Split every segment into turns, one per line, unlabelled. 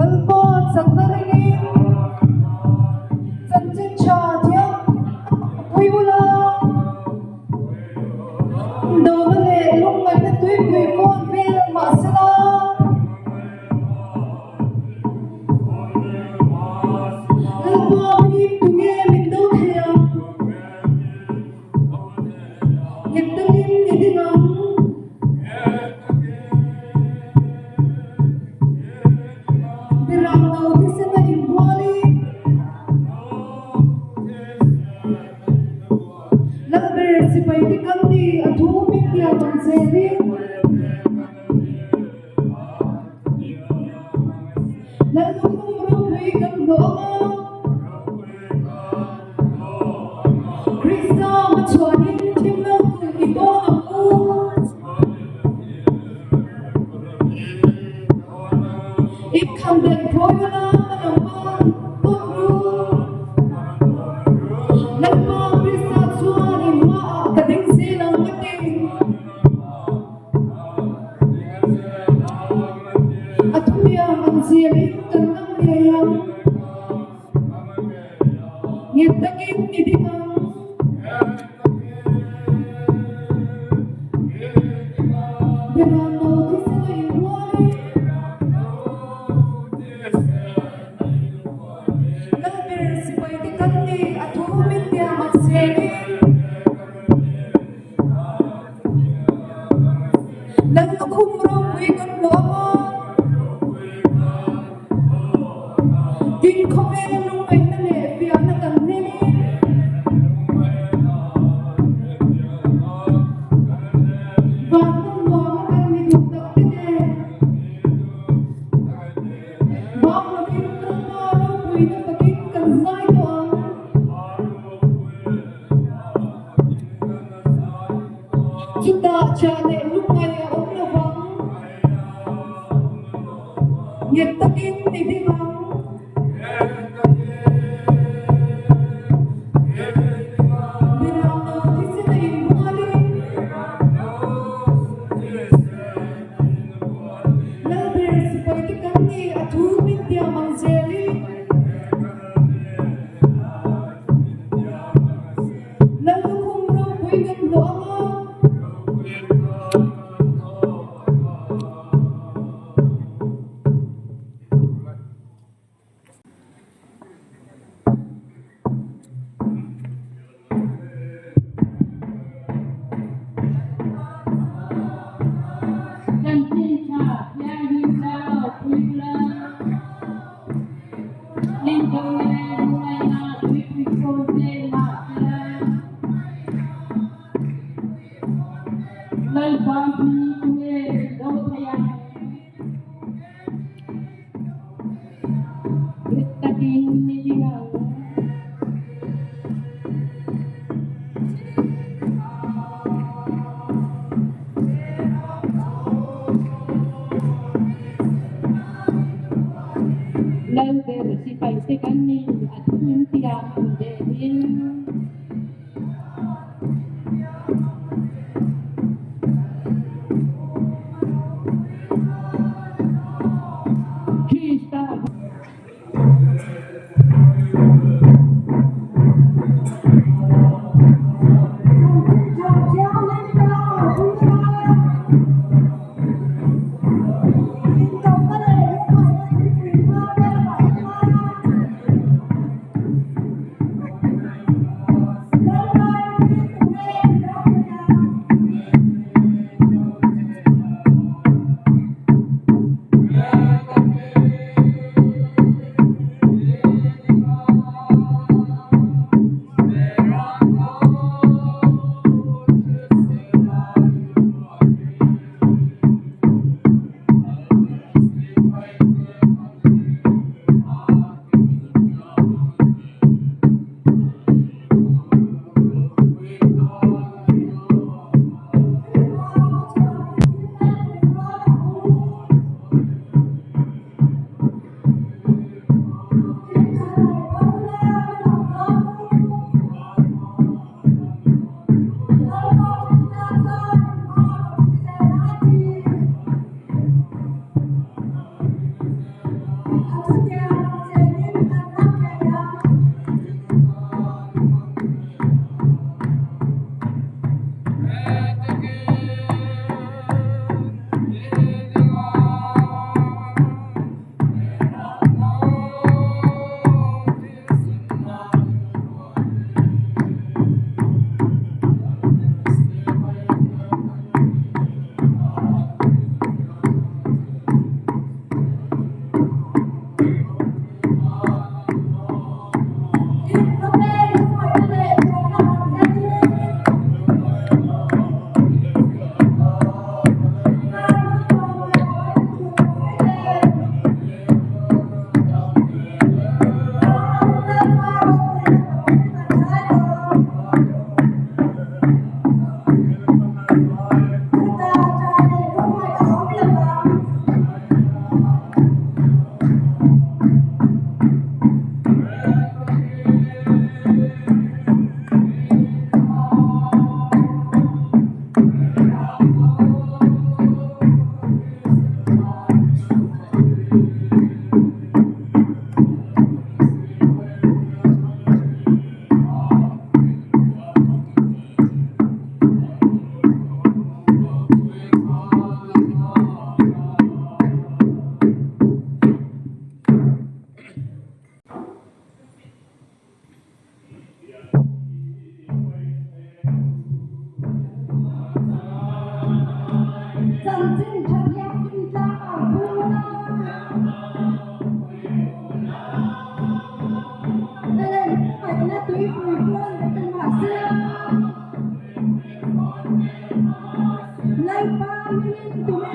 Lalpa chakna ringin chanchin tha thiam pui bula dona leh lungngaihna tuipui kawn vel mahsela. Lalpa hming tunge min do thei ang? Nghet takin i ding ang. Biram no thisen a inbualin Lalber sipai te kan ni a thu min tiam ang zelin. Lallukhum ropui kan hlawh ang a, Krista hmachhuanin thimna kulh i dawn ang u. Inkhamdaih phawi ula hmalam pan tawn ru. Lalpa Krista chuan in hmaah ka ding zel ang a ti. A thuliam ang zelin kan ngam ngei ang. Nghet takin i ding ang. Biaram no thisen a inrualin Lalber sipaite kan ni a thu min tiam ang zelin. Lallukhum ropui kan hlawh ang a, tin khawvel lungngaihna leh fiahna kan hlen in van hmun nuam a kan mi duh tak te nen bang lovin Lalpa ropuina fakin kan zai tawh ang. Chutah chah leh lungngai a awm lo vang. Nghet takin i ding ang. Biram no thisen a inbualin Lalber sipai te kan ni a thu min tiam ang zelin. Lallukhum ropui kan hlawh ang a.
Chanchin tha thianghlim zau pui ula. Lindawng leh lungngaihna tuipui khawn vel mah sela, Lalpa hming tunge min do thei ang? Nghet takin ni ding ang. Lalber sipai te kan ni a thun tiang an zelin. Krista.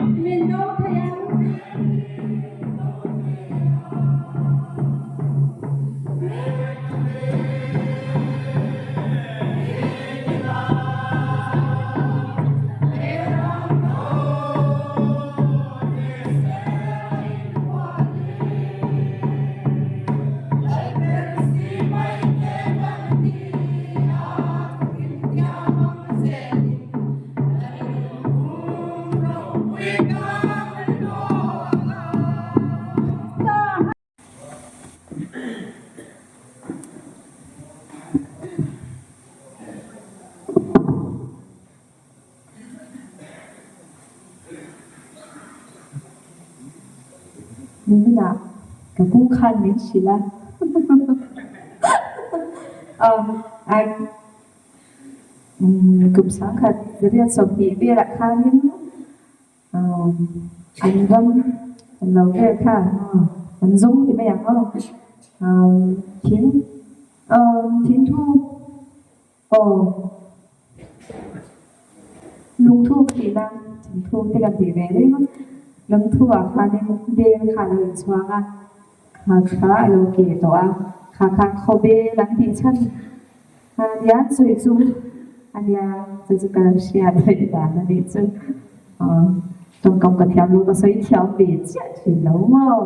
Min do thei ang.
Niminah ka pu khan min hrilh a. Kum sangkhat zariat 20 velah khanin an ram an lo vel kha an zawng ti mai ang aw. Thing thingthu aw lungthu tihna thingthu te kan tih ve reng a. Lungthu ah khanin bel kha a lo inchhuang a, kha kha a lo ke tawh a, kha kha khawbel an tih chhan. Nia sawi chu a nia, chu chu ka hriat theih dan a nih chu. Tawngkam ka thiam lo ka sawi thiam ve chiah thin lo maw.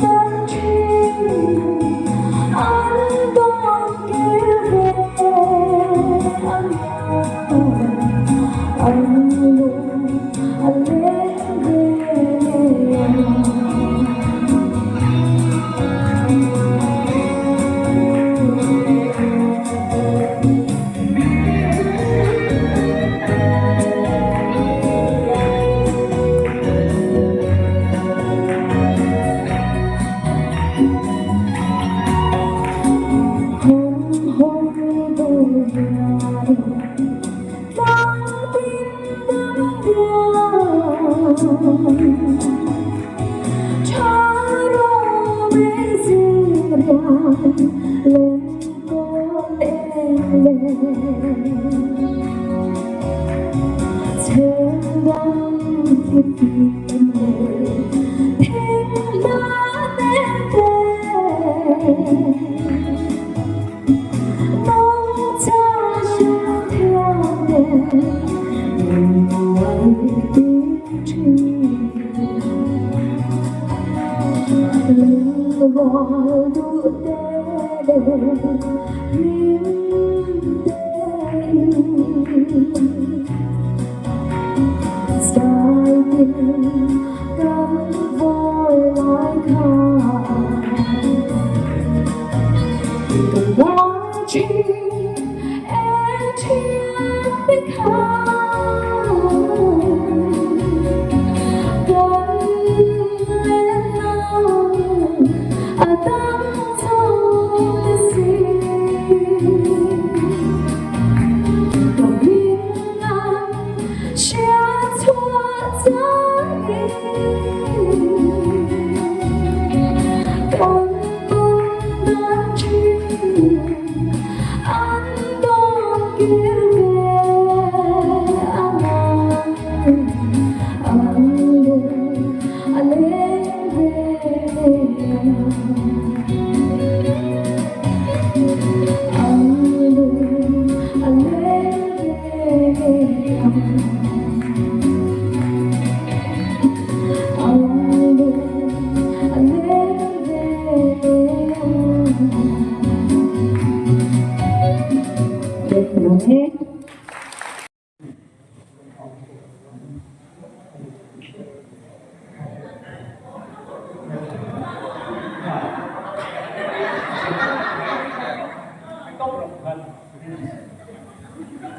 dan thin an dawn kir ve a nia an lung a leng ve ngei ang.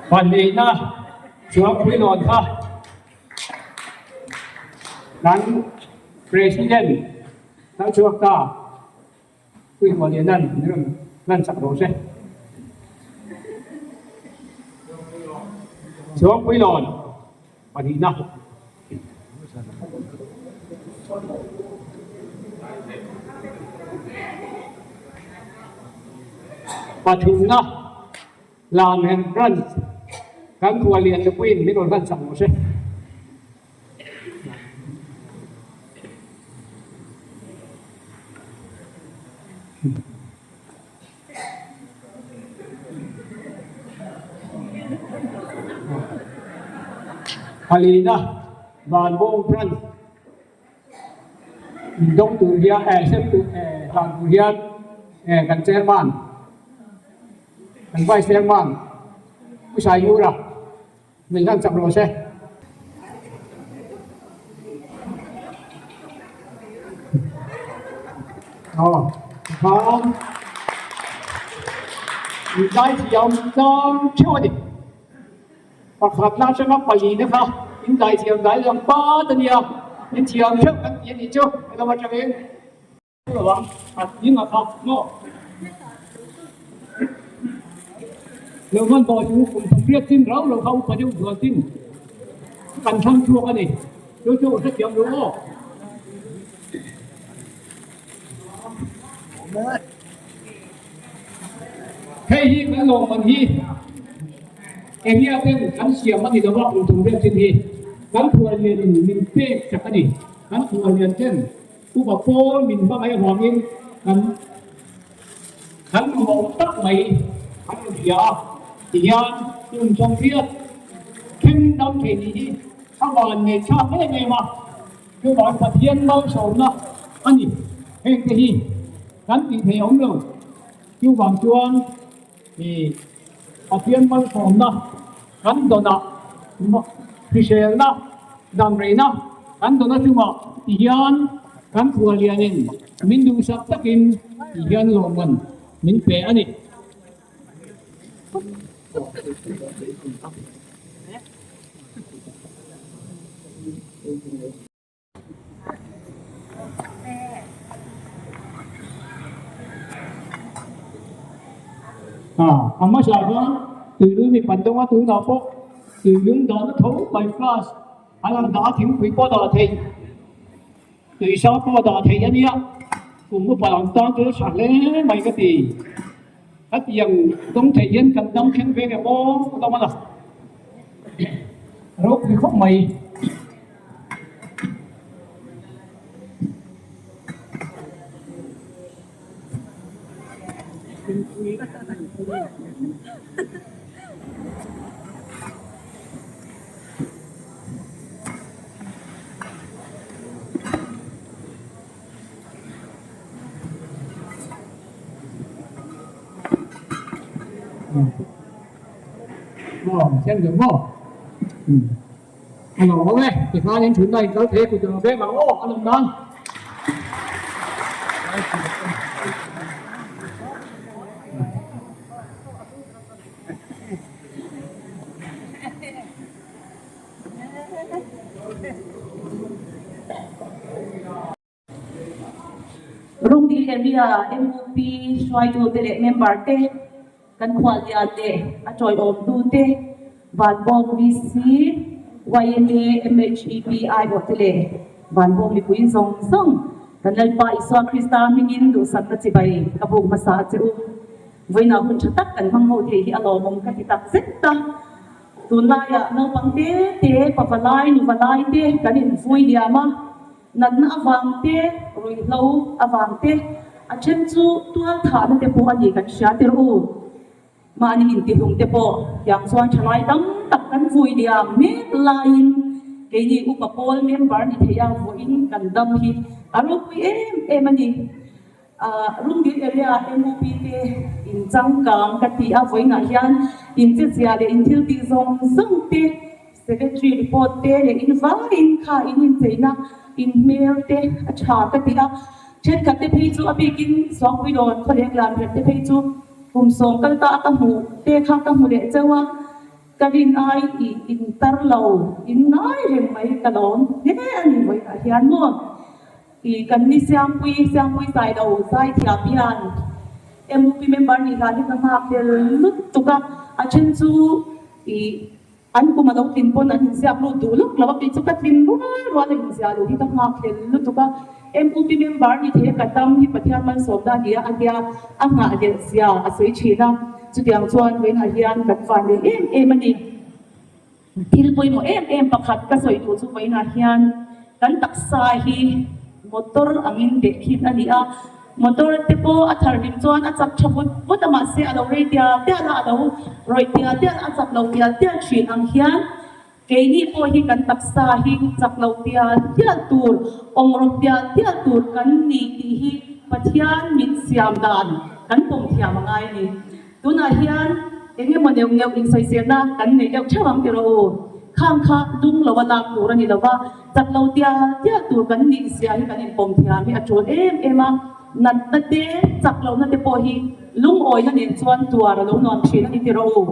Pahnihna Chuangpuilawn kha kan President kal chhuak ta. Puihmuh leh nan min rawn hlan chak rawh se. Chuangpuilawn pahnihna. Pathumna Lamhen Branch kan khuallian nupuiin min rawn hlan chak rawh se. Palina Vanbawng Branch min dawng tur hian eh sem tur eh hlan tur hian eh kan chairman kan vice chairman Pu Saingura Min hlan chak rawh se. Aw, khan in zai thiam tlang theuh a ni. Pakhat na atanga palina kha in zai thiam dai lang pat a nia, in thiam theuh kan ti a nih chu helam atangin. Lo hman tawh chu kum 30 chin rau lo kha upa deuh zual chin kan thlang chhuak a ni. Chu chu hrethiam lo aw. Hei hi kan lawmman hi enge ten kan siam a ni lo a kum 30 chin hi kan phuallian in min pek chak a ni. Kan phuallian ten Upa pawl min hmangaih avangin kan kan mamawh tak mai an rawn hria a, tihian kum 80 thleng dam thei nih hi a van ngeihthlak em em a, chuvang Pathian malsawmna a ni. Heng te hi kan tih theih a awm lo. Chuvang chuan i Pathian malsawmna kan dawnah hriselna, damreina kan dawn achungah ti hian kan khuallianin min duhsak takin ti hian lawmman min pe a ni. A hmasa chuan tuilum i pan deuh a, tunah pawh tuilum dahna tho mai flask an han dah a, thingpui pawh dah theih, tuisa pawh dah theih a nia, kum upa lam tan chu tha hle mai ka ti. Hetiang dawng theih hian kan dam thleng ve nge maw dam a la ropui khawp mai. Xem được không? Alo ok, thì pha đến chúng này có thế của trường về mà ô, anh đồng đăng.
Rungdil area MUP hruaitute leh member te, kan khuallian leh a tawiawmtu te, Vanbawng VC, yma, MHEP aiawh te leh Vanbawng mipui zawng zawng kan Lalpa Isua Krista hmingin duhsakna chibai ka buk hmasa a che u. Vawiinah hun tha tak kan hmang ho thei hi a lawmawm ka ti tak zet a. Tunlaiah naupang te te, pavalai, nuvalai te kan invui liam a, natna avang te, ruihhlo avang te, a then chu tual thahna te pawh a ni kan hria tir u. Mahni intihlum te pawh tiang chuan thalai tam tak kan vui liam mek laiin keini upa pawl member ni theia vawiin kan dam hi a ropui em em a ni. Rungdil area MUP te in changkang ka ti a, vawiinah hian in chezia leh in thil tih zawng zawng te, secretary report te leh in vaiin kha in incheina in hmel te a tha ka ti a. Thenkhat te phei chu a bikin Suangpui dawn khawleng lam herh te phei chu kum sawm kal ta a ka hmuh te kha ka hmu leh chauh a, ka rin ai i in tar lo in ngai reng mai ka lawm hle a ni vawiinah hian maw. I kan ni Siangpui, Siangpui Sailo zaithiam hian MUP member nih hlan hi ka nghak tel lutuk a, a then chu i an kum a lo tlin pawn an inziak lut duh lawk lo a, kei chu ka tlin rual rual a inziah luh hi ka nghak tel lutuk a, MUP member ni thei a ka dam hi Pathian malsawmna a ni a, a nia a nghah leh zia a sawi thin a, chutiang chuan vawiinah hian kan van leh em em a ni. Thil pawimawh em em pakhat ka sawi duh chu vawiinah hian kan taksa hi motor angin tehkhin a ni a, motor te pawh a thar hlim chuan a chak tha vut vut a mahse a lo rei tial tial a, a lo rawih tial tial a, a chak lo tial tial thin ang hian keini pawh hi kan taksa hi chak lo tial tial tur, awngrawp tial tial tur kan ni tih hi Pathian min siam dan kan pawm thiam a ngai a ni. Tunah hian eng emaw neuh neuh insawiselna kan nei deuh theuh ang tiraw u? Khang kha lung lo a lak tur a ni lo va, chak lo tial tial tur kan nih zia hi kan inpawm thiam hi a tul em em a. Natna te, chak lohna te pawh hi lungawina nen chuan tuar a lo nuam thin a ni tiraw u?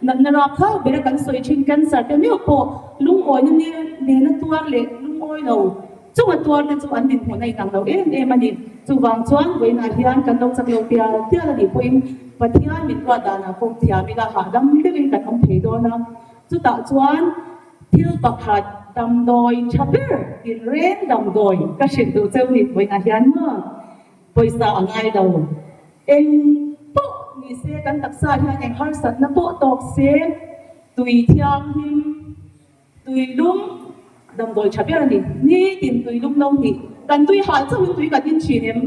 Natna rapthlak bera kan sawi thin cancer te meuh pawh lungawina nena tuar leh lungawi lo Chunga tuarte chu an dinhmun a inang lo em em a ni. Chuvang chuan vawiinah hian kan lo chak lo tial tial a nih pawhin Pathian min ruat danah pawm thiam ila hahdam deuhin kan awm thei dawn a. Chutah chuan thil pakhat damdawi tha ber tinreng damdawi ka hrilh duh cheu ni vawiinah hian maw pawisa a ngai lo. Eng pawh ni se kan taksa hian eng harsatna pawh tawk se tui thianghlim Tuilum damdawi tha ber a ni. Nitin tuilum lo nih. Kan tui hal chauhin tui kan in thin em?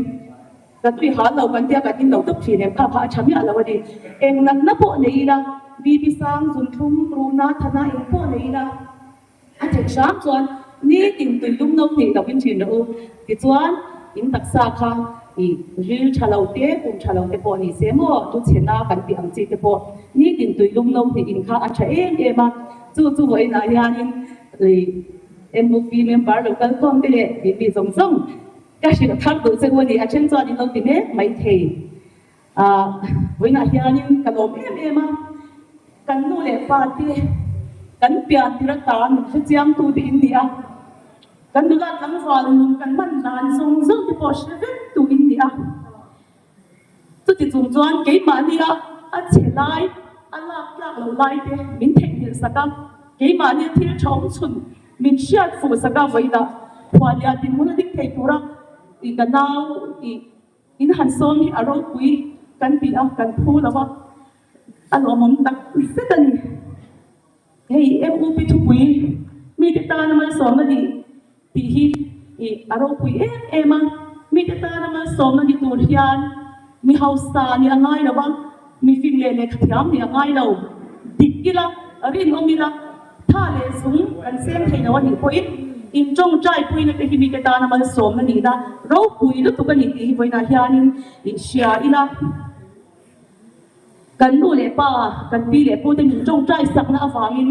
Kan tui hal lo kan tia kan in lo tawp thin em? Kha kha a tha miah lo a ni. Eng natna pawh nei ila, BP sang, zunthlum, ruhna, thana eng pawh nei ila, a theih hram chuan nitin tuilum lo nih lo in thin rawh u. Tichuan. In taksa kha i ril tha lo te, pum tha lo te pawh ni se maw, chu chhena kan tih ang chi te pawh nitin tuilum no hnih in kha a tha em em a. Chu chu vawiinah hianin i MUP member lo kal khawm te leh i mi zawng zawng ka hrilh thar duh che u a ni. A then chuan in lo ti mek maithei. Vawiinah hianin ka lawm em em a, kan nu leh pa te kan pian tir atan min hrechiangtu te in ni a, kan nula tlangval nun kan hman dan zawng zawng te pawh hre vek tu in ni a. Chuti chung chuan keimahnia a chhe lai, a lak tlak loh lai te min theihnghilh sak a, keimahnia thil tha awm chhun min hriat fuh sak a, vawiinah khuallian dinhmun a ding thei tura i ka nau i In han sawm hi a ropui kan ti a, kan phu lo a, a lawmawm tak zet a ni. Hei MUP thupui mite tana malsawmna ni tih hi ih a ropui em em a, mite tana malsawmna ni tur hian mi hausa nih a ngai lo a, mi fing leh lehkha thiam nih a ngai lo. Dik ila, rinawm ila. Tha leh zung kan seng thei lo a nih pawhin in tawngtai puina te hi mite tana malsawmna nihna ropui lutuk a ni tih hi vawiinah hianin in hria ila. Kan nu leh pa, kan pi leh pute min tawngtai sakna avangin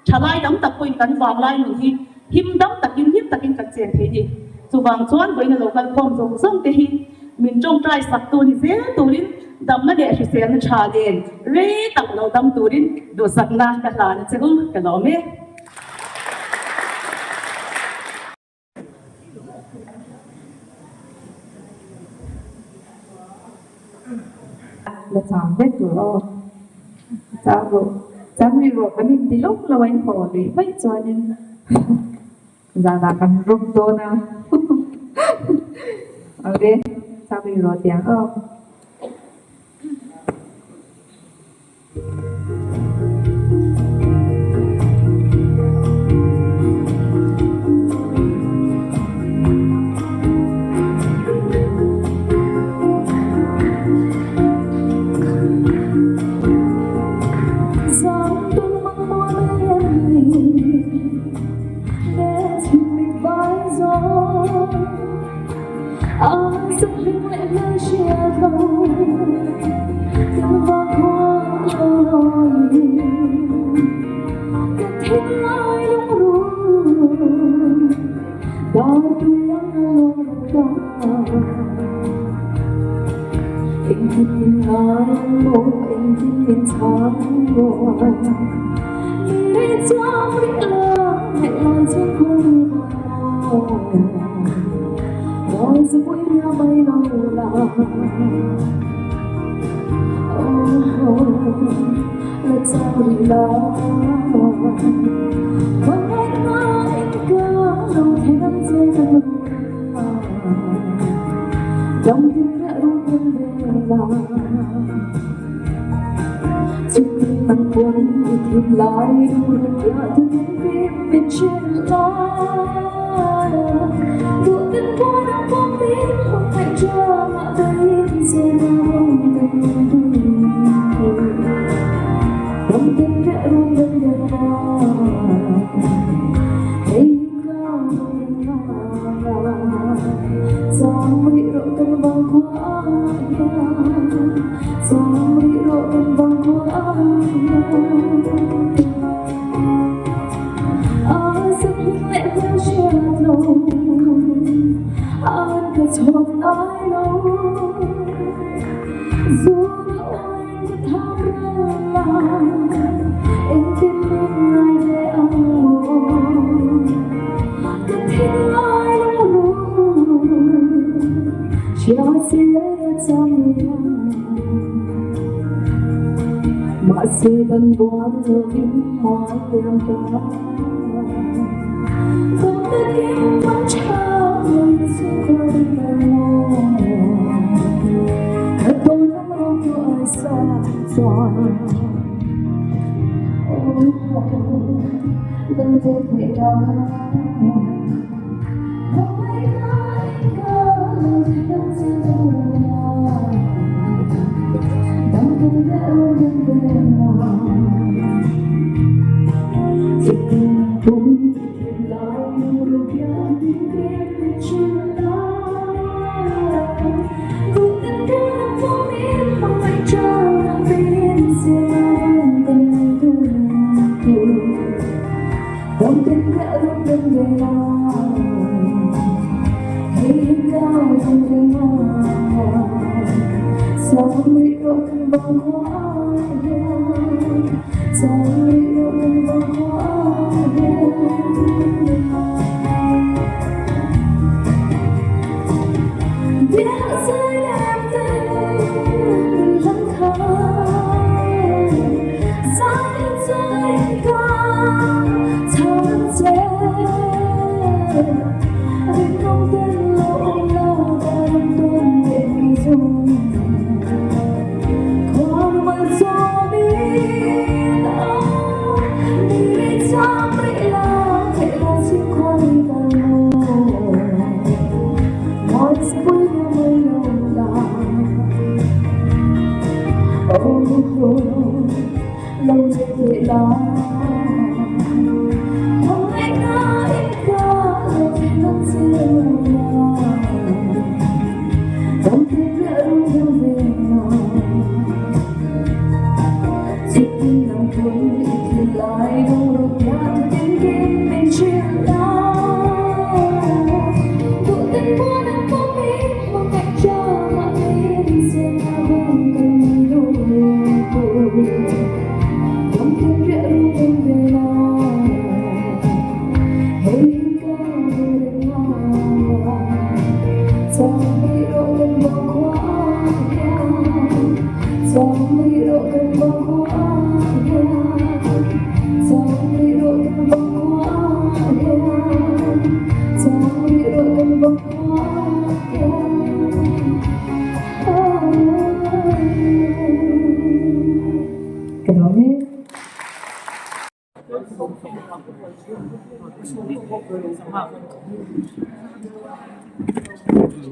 thalai tam tak pawhin kan vanglai nun hi him dam takin him takin kan chen thei a ni. Chuvang chuan vawiina lo kalkhawm zawng zawng te hi Min tawngtai sak tu ni zel turin damna leh hriselna tha nen rei tak lo dam turin duhsakna ka hlan a che u, ka lawm e.
La chang vek tur aw. Chang rawh, chang rih rawh kan inti lawk lo a inhaw luih mai chuanin. Zanah kan rawk dawn a Ok chak i rawh tiang aw.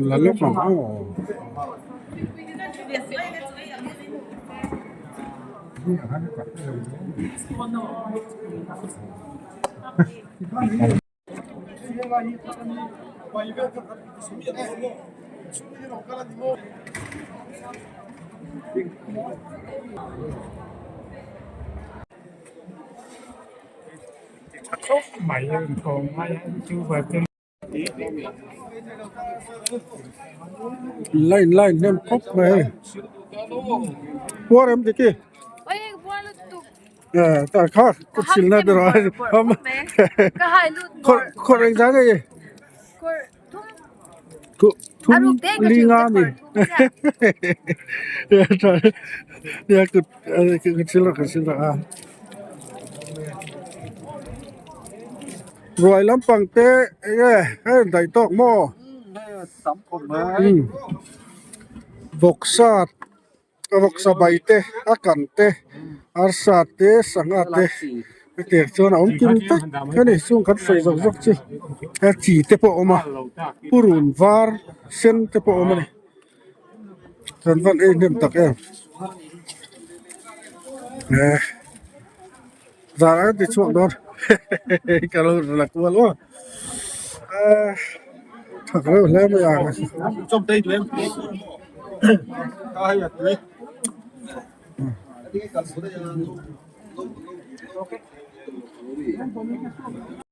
La lawk ang aw. Line line hnem khawp mai hei puar em tiki tah kha kut silna te rawh khawr eng zan nge thum li nga ni kut kut silna a. Ruai lampang te eng nge a rawn daih tawk maw? Vawksa vawksa bai te a kan te arsa te sangha te hetiang chuan a awm kim vek a ni chung kan sawi zawk zawk chu a chi te pawh a awm a purun var sen te pawh a awm a ni kan van ei hnem tak em eh. Zan an ti chhuak dawn ka lo la kual aw thak reuh hle mai ang.